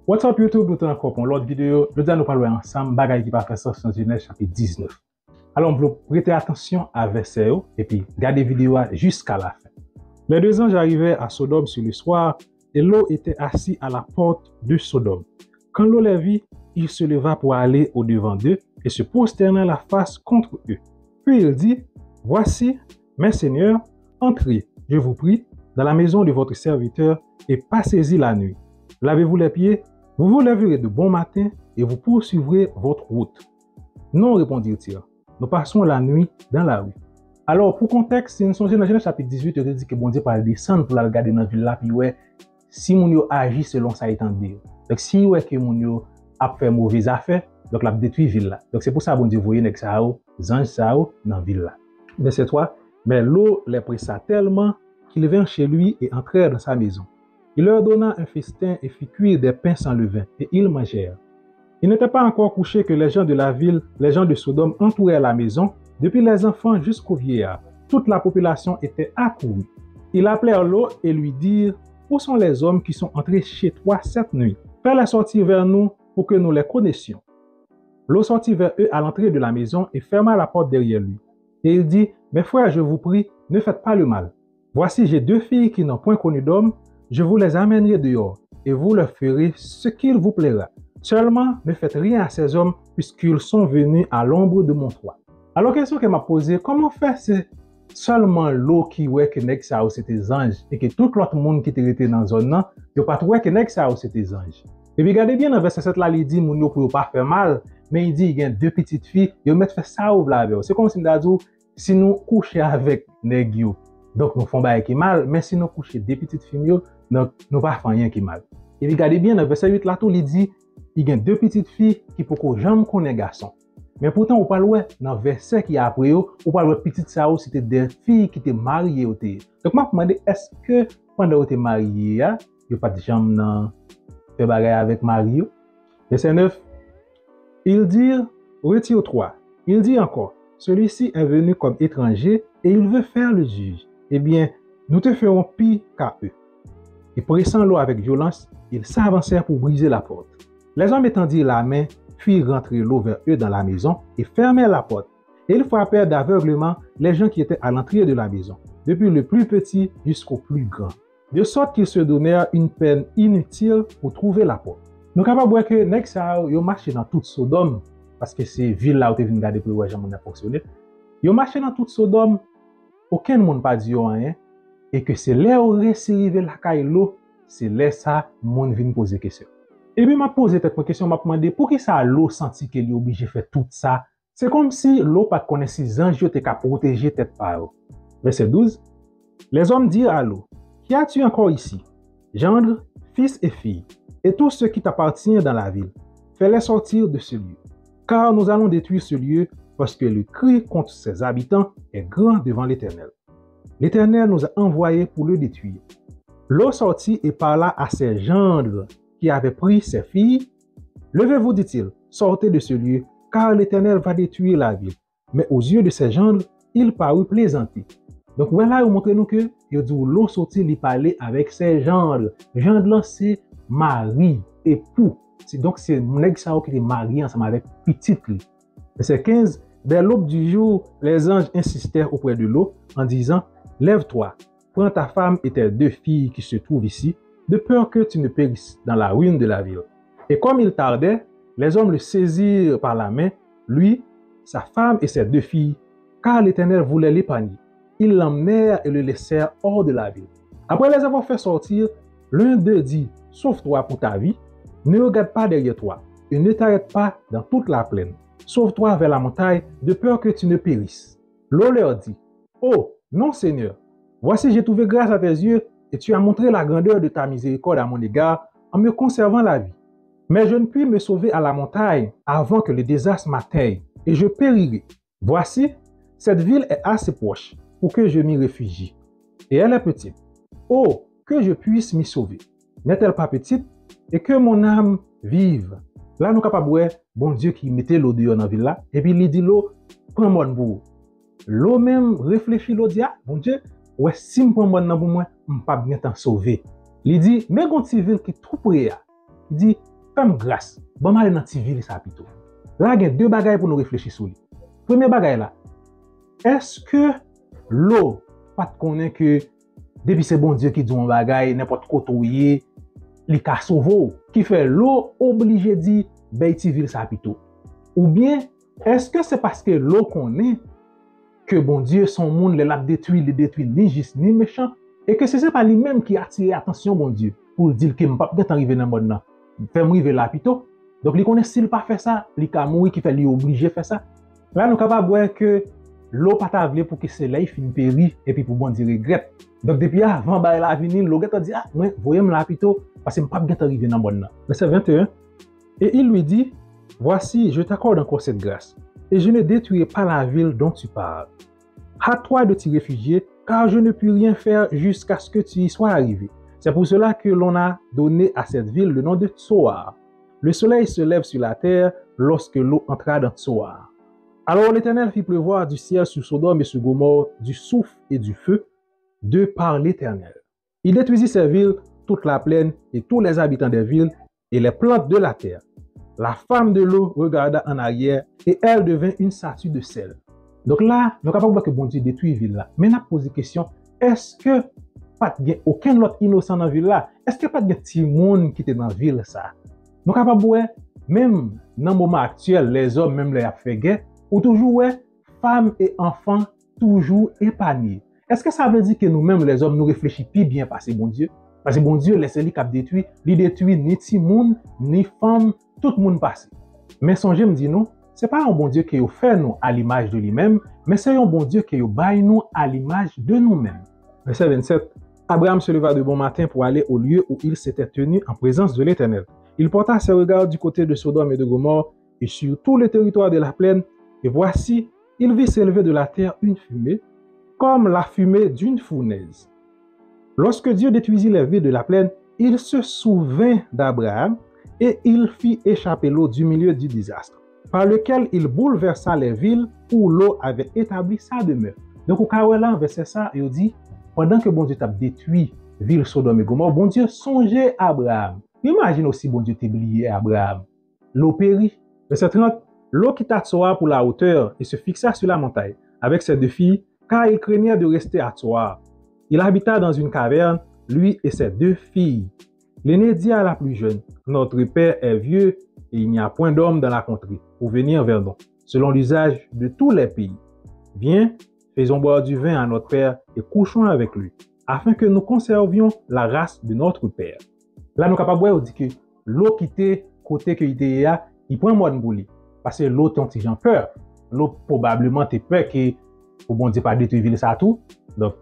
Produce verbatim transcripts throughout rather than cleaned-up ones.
What's up YouTube, nou te ankò pou yon lòt videyo. Jodi a nou pral wè ansanm bagay ki pa fè sans nan Jenèz chapit diznèf. Alò, m vle w prete atansyon a vèsè yo, epi gade videyo a jiska lafen. Les deux anges arrivèrent à Sodome sur le soir, et Lot était assis à la porte de Sodome. Quand Lot les vit, il se leva pour aller au-devant d'eux et se prosterna la face contre eux. Puis il dit, Voici, mes seigneurs, entrez, je vous prie, dans la maison de votre serviteur et passez-y la nuit. Lavez-vous les pieds, vous vous lèverez de bon matin et vous poursuivrez votre route. Non, répondirent-ils, nous passerons la nuit dans la rue. Alò, pou kontèks, si n sonje nan Jenèz chapit dizuit, yo te di ke Bondye pral desann pou l al gade nan vil la, pou l wè si moun yo aji selon sa yo tande yo. Donk, si l wè ke moun yo ap fè move zafè, donk l ap detwi vil la. Donk, se pou sa Bondye voye nèg sa yo, zanj sa yo, nan vil la. Vèsè twa, Mais Lot les pressa tellement qu'ils vinrent chez lui et entrèrent dans sa maison. Il leur donna un festin et fit cuire des pains sans levain, et ils mangèrent. Il n'était pas encore couché que les gens de la ville, les gens de Sodome entourèrent la maison, depuis les enfants jusqu'aux vieillards. Toute la population était accourue. Ils appelèrent Lot et lui dirent, Où sont les hommes qui sont entrés chez toi cette nuit ? Fais-les sortir vers nous pour que nous les connaissions. Lot sortit vers eux à l'entrée de la maison et ferma la porte derrière lui. Et il dit, Mes frères, je vous prie, ne faites pas le mal. Voici, j'ai deux filles qui n'ont point connu d'homme, je vous les amènerai dehors, et vous leur ferez ce qu'il vous plaira. Seulement, ne faites rien à ces hommes, puisqu'ils sont venus à l'ombre de mon toit. Alò, kesyon ke m ap poze, kòman fè se sèlman Lot ki wè ke nèg sa yo se te zanj, e ke tout lòt moun ki te rete nan zòn nan, yo pa t wè ke nèg sa yo se te zanj? Epi gade byen nan vèsè sèt la, li di moun yo pou yo pa fè mal, men li di gen de pitit fi, yo mèt fè sa yo vle avè yo. Se kòmsi m ta di w, si nou kouche avèk nèg yo, donk nou fè yon bagay ki mal, men si nou kouche de pitit fi m yo, donk nou pa fè anyen ki mal. Epi gade byen nan vèsè uit la tou, li di, li gen de pitit fi ki poko janm konnen gason. Men poutan, ou pral wè nan vèsè ki apre yo, ou pral wè pitit sa yo, se te de fi ki te marye yo te ye. Donk, m ap mande, èske pandan yo te marye a, yo pa t janm nan fè bagay avèk mari yo? Vèsè nèf, Ils dirent, Retire-toi. Il dit encore, Celui-ci est venu comme étranger et il veut faire le juge. Eh bien, nous te ferons pis qu'à eux. Et pressant Lot avec violence, ils s'avancèrent pour briser la porte. Les hommes étendirent la main, firent rentrer Lot vers eux dans la maison et fermèrent la porte. Et ils frappèrent d'aveuglement les gens qui étaient à l'entrée de la maison, depuis le plus petit jusqu'au plus grand, de sorte qu'ils se donnèrent une peine inutile pour trouver la porte. Nou kapab wè ke nèg sa yo, yo mache nan tout Sodòm, paske se vil la yo te vin gade pou yo wè jan moun nan fonksyone. Yo mache nan tout Sodòm, okenn moun pa di yo anyen, e ke se lè yo resi rive lakay Lot, se lè sa moun vin poze kesyon. Epi m ap poze tèt mwen kesyon, m ap mande, poukisa Lot santi ke li oblije fè tout sa? Se kòmsi Lot pa t konnen si zanj yo te ka pwoteje tèt pa yo. Vèsè douz, Les hommes dirent à Lot, Qu'as-tu encore ici ? Gendre, fils et fille, et tout ce qui t'appartient dans la ville, fais-les sortir de ce lieu. Car nous allons détruire ce lieu, parce que le cri contre ses habitants est grand devant l'Éternel. L'Éternel nous a envoyés pour le détruire. Lot sortit et parla à ses gendres qui avaient pris ses filles. Levez-vous, dit-il, sortez de ce lieu, car l'Éternel va détruire la ville. Mais aux yeux de ses gendres, il parut plaisanter. Donk, wè la, yo montre nou ke yo di w Lot soti, li pale avèk ses gendres. Gendre lan se mari, epou. Se, donk, se nèg sa yo ki te marye ansanm avèk pitit li. Vèsè kenz, Dès l'aube du jour, les anges insistèrent auprès de Lot en disant, Lève-toi, prends ta femme et tes deux filles qui se trouvent ici, de peur que tu ne périsses dans la ruine de la ville. Et comme il tardait, les hommes le saisirent par la main, lui, sa femme et ses deux filles, car l'Éternel voulait l'épargner. Ils l'emmenèrent et le laissèrent hors de la ville. Après les avoir fait sortir, l'un d'eux dit, Sauve-toi pour ta vie, ne regarde pas derrière toi, et ne t'arrête pas dans toute la plaine. Sauve-toi vers la montagne, de peur que tu ne périsses. Lot leur dit, Oh, non, Seigneur, voici, j'ai trouvé grâce à tes yeux, et tu as montré la grandeur de ta miséricorde à mon égard, en me conservant la vie. Mais je ne puis me sauver à la montagne avant que le désastre m'atteigne, et je périrai. Voici, cette ville est assez proche pour que je m'y réfugie, et elle est petite. Oh, que je puisse m'y sauver. N'est-elle pas petite, et que mon âme vive. La, nou kapab wè Bondye ki mete Lot deyò nan vil la, epi li di Lot, Pran mòn pou ou. Lot menm reflechi, Lot di, A, Bondye, ou wè si m pran mòn nan pou mwen, m p ap gentan sove. Li di, Men gon ti vil ki tou pre a. Li di, Fè m gras, ban m ale nan ti vil sa pito. La gen de bagay pou nou reflechi sou li. Premye bagay la, èske Lo pa t konnen ke depi se Bondye ki di w yon bagay, nenpòt kote w ye, li ka sove w? Ki fè Lo oblije di, bèy ti vil sa pito? Oubyen, èske se paske Lo konnen ke Bondye se yon moun, lè l ap detwi, li detwi ni jis ni mechan, e ke se, se pa li menm ki atire atansyon Bondye pou l di l ke m p ap gentan rive nan mòn nan, fè m rive la pito? Donk, li konnen si l pa fè sa, li ka mouri, ki fè li oblije fè sa. La, nou kapab wè ke Lo pa ta vle pou ke solèy fin peri epi pou Bondye regrèt. Donk, depi avan bagay la vini, Lo gentan di, ah, mwen, voye m la pito, paske m p ap gentan rive nan mòn nan. Vèsè venteyen, Et il lui dit, Voici, je t'accorde encore cette grâce, et je ne détruirai pas la ville dont tu parles. Hâte-toi de t'y réfugier, car je ne puis rien faire jusqu'à ce que tu y sois arrivé. C'est pour cela que l'on a donné à cette ville le nom de Tsoar. Le soleil se lève sur la terre lorsque Lot entra dans Tsoar. Alors l'Éternel fit pleuvoir du ciel sur Sodome et sur Gomorrhe du soufre et du feu, de par l'Éternel. Il détruisit ces villes, toute la plaine et tous les habitants des villes et les plantes de la terre. La femme de Lot regarda en arrière et elle devint une statue de sel. Donk la, nou kapab wè ke Bondye detwi vil la. Men n ap poze kesyon, èske pa t gen okenn lòt inosan nan vil la? Èske pa t gen timoun ki te nan vil sa? Nou kapab wè, menm nan moman aktyèl, lèzòm, menm lè y ap fè gè, ou toujou wè fanm e anfan toujou epanye. Èske sa vle di ke nou menm lèzòm nou reflechi pi byen pase Bondye? Paske Bondye, lè se li k ap detwi, li detwi ni timoun, ni fanm, tout moun pase. Men sonje m di nou, se pa yon Bondye ke yo fè nou a limaj de li menm, men se yon Bondye ke yo bay nou a limaj de nou menm. Vèsè vennsèt, Abraham se leva de bon matin pour aller au lieu où il s'était tenu en présence de l'Éternel. Il porta ses regards du côté de Sodome et de Gomorrhe et sur tout le territoire de la plaine, et voici, il vit s'élever de la terre une fumée, comme la fumée d'une fournaise. Lorsque Dieu détruisit les villes de la plaine, il se souvint d'Abraham et il fit échapper Lot du milieu du désastre, par lequel il bouleversa les villes où Lot avait établi sa demeure. Donk, ou ka wè la, vèsè sa, yo di, pandan ke Bondye t ap detwi vil Sodòm e Gomò, Bondye sonje Abraham. Imajine w si Bondye te bliye Abraham. Lot peri. Vèsè trant, Lot quitta Tsoar pour la hauteur et se fixa sur la montagne, avec ses deux filles, car il craignait de rester à Tsoar. Il habita dans une caverne, lui et ses deux filles. L'aîné dit à la plus jeune, Notre père est vieux et il n'y a point d'homme dans la contrée pour venir vers nous, selon l'usage de tous les pays. Viens, faisons boire du vin à notre père et couchons avec lui, afin que nous conservions la race de notre père. La nou kapab wè yo di ke Lot kite kote ke li te ye a, li pran mòn pou li. Paske Lot te yon ti jan pè. Lot pwobableman te pè ke pou Bondye pa detwi vil sa tou. Donk,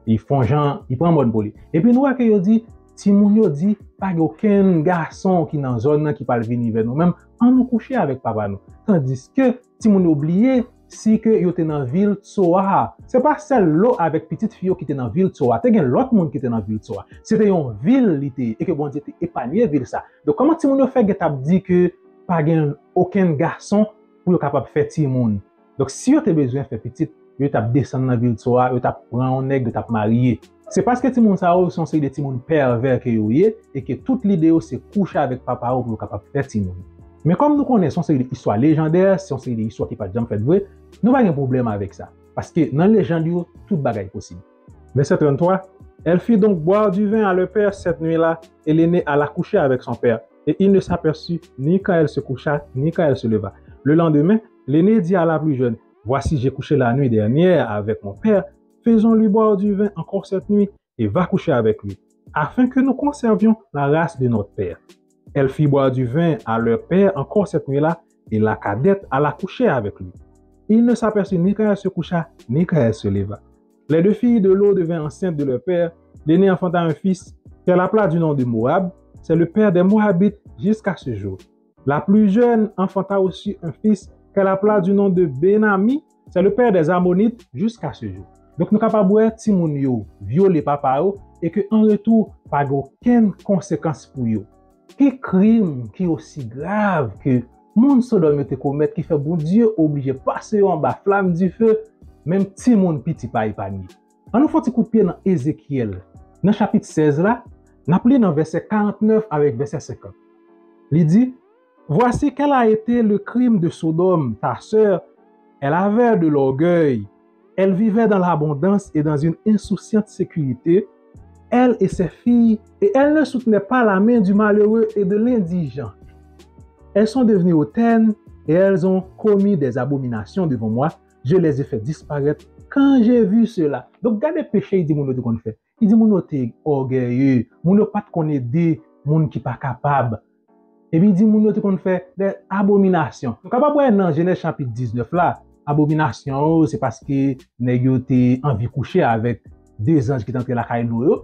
li fè yon jan, li pran mòn pou li. Epi nou wè ke yo di, timoun yo di, pa gen okenn gason ki nan zòn nan ki pral vini vè nou menm, ann nou kouche avèk papa nou. Tandiske timoun yo bliye si ke yo te nan vil Tsoa. Se pa sèl Lot avèk pitit fi yo ki te nan vil Tsoa. Te gen lòt moun ki te nan vil Tsoa. Se te yon vil li te ye, e ke Bondye te epanye vil sa. Donk, kòman timoun yo fè gen t ap di ke pa gen okenn gason pou yo kapab fè timoun? Donk, si yo te bezwen fè pitit, yo t ap desann nan vil Tsoa, yo t ap pran yon nèg, yo t ap marye. Se paske timoun sa yo, se yon seri de timoun pèvè ke yo ye, e ke tout lide yo se kouche avèk papa yo pou yo kapab fè timoun. Men kòm nou konnen se yon seri de istwa lejandè, se yon seri de istwa ki pa t janm fèt vre, nou pa gen pwoblèm avèk sa. Paske nan lejand yo, tout bagay posib. Vèsè tranntwa, Elle fit donc boire du vin à leur père cette nuit-là, et l'aîné alla coucher avec son père, et il ne s'aperçut ni quand elle se coucha, ni quand elle se leva. Le lendemain, l'aîné dit à la plus jeune, Voici, j'ai couché la nuit dernière avec mon père, faisons-lui boire du vin encore cette nuit, et va coucher avec lui, afin que nous conservions la race de notre père. Elle fit boire du vin à leur père encore cette nuit-là, et la cadette alla coucher avec lui. Il ne s'aperçut ni quand elle se coucha, ni quand elle se leva. Les deux filles de Lot devinrent enceintes de leur père. L'aînée enfanta un fils qu'elle appela du nom de Moab. C'est le père des Moabites jusqu'à ce jour. La plus jeune enfanta aussi un fils qu'elle appela du nom de Benami. C'est le père des Ammonites jusqu'à ce jour. Donk, nou kapab wè timoun yo vyole papa yo e ke an retou, pa gen okenn konsekans pou yo. Ki krim ki osi grav ke moun Sodòm yo te komèt ki fè Bondye oblije pase yo anba flam dife, menm timoun piti pa epanye? Ann nou fè yon ti kout pye nan Ezekyèl, nan chapit sèz la, n ap li nan vèsè karantnèf avèk vèsè senkant. Li di, Voici quel a été le crime de Sodome, ta sœur. Elle avait de l'orgueil. Elle vivait dans l'abondance et dans une insouciante sécurité, elle et ses filles, et elle ne soutenait pas la main du malheureux et de l'indigent. Elles sont devenues hautaines et elles ont commis des abominations devant moi. Je les ai fait disparaître quand j'ai vu cela. Donk, gade peche li di moun yo te konn fè. Li di moun yo te ògèye, moun yo pa t konn ede moun ki pa kapab. Epi li di moun yo te konn fè de abominasyon. Nou kapab wè nan Jenèz chapit diznèf la, abominasyon yo, se paske nèg yo te anvi kouche avèk de zanj ki t antre lakay Noye yo.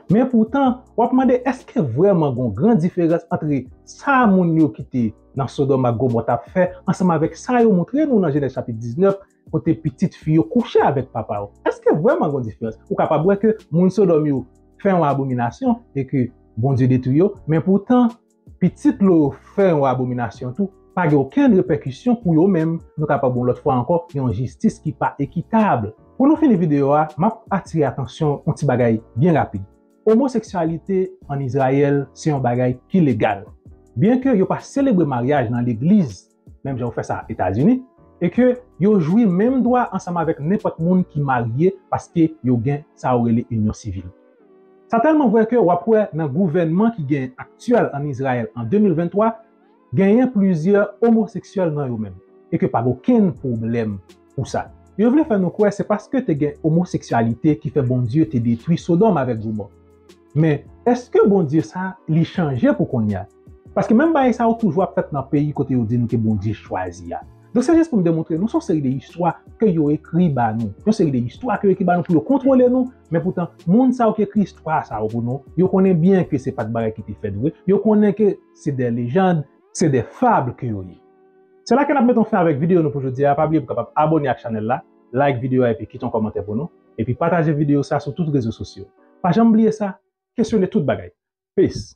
Men poutan, w ap mande èske vrèman gen yon gran diferans ant sa moun yo ki te nan Sodòm ak Gomò t ap fè ansanm avèk sa yo montre nou nan Jenèz chapit diznèf, kote pitit fi yo kouche avèk papa yo. Èske vrèman gen yon diferans? Ou kapab wè ke moun Sodòm yo fè yon abominasyon e ke Bondye detwi yo, men poutan, pitit Lòt yo fè yon abominasyon tou, pa gen okenn repèkisyon pou yo menm. Nou kapab yon lòt fwa ankò yon jistis ki pa ekitab. Pou nou fini videyo a, m ap atire atansyon yon ti bagay byen rapid. Omoseksyalite ann Izrayèl se yon bagay ki legal. Byenke yo pa selebre maryaj nan legliz, menm jan yo fè sa Etazini, e ke yo jwi menm dwa ansanm avèk nenpòt moun ki marye paske yo gen sa yo rele inyon sivil. Sa tèlman vrè ke w ap wè nan gouvènman ki gen aktyèl ann Izrayèl an de mil venntwa, genyen plizyè omoseksyèl nan yo menm, e ke pa gen okenn pwoblèm pou sa. Yo vle fè nou kwè se paske te gen omoseksyalite ki fè Bondye te detwi Sodòm avèk Gomò. Men, èske Bondye sa, li chanje pou kounye a? Paske menm bagay sa yo toujou ap fèt nan peyi kote yo di nou ke Bondye chwazi a. Donk, se jis pou m demontre nou se yon seri de istwa ke yo ekri ba nou. Yon seri de istwa ke yo ekri ba nou pou yo kontwole nou, men poutan, moun sa yo ki ekri istwa sa yo pou nou, yo konnen byen ke se pa t bagay ki te fèt vre. Yo konnen ke se de lejann, se de fab ke yo ye. Se la ke n ap met yon fen avèk videyo nou pou jodi a. Pa bliye pou w kapab abòne ak chanèl la, like videyo a epi kite yon kòmantè pou nou, epi pataje videyo sa sou tout rezo sosyo. Pa janm bliye sa, kesyone tout bagay. Peace.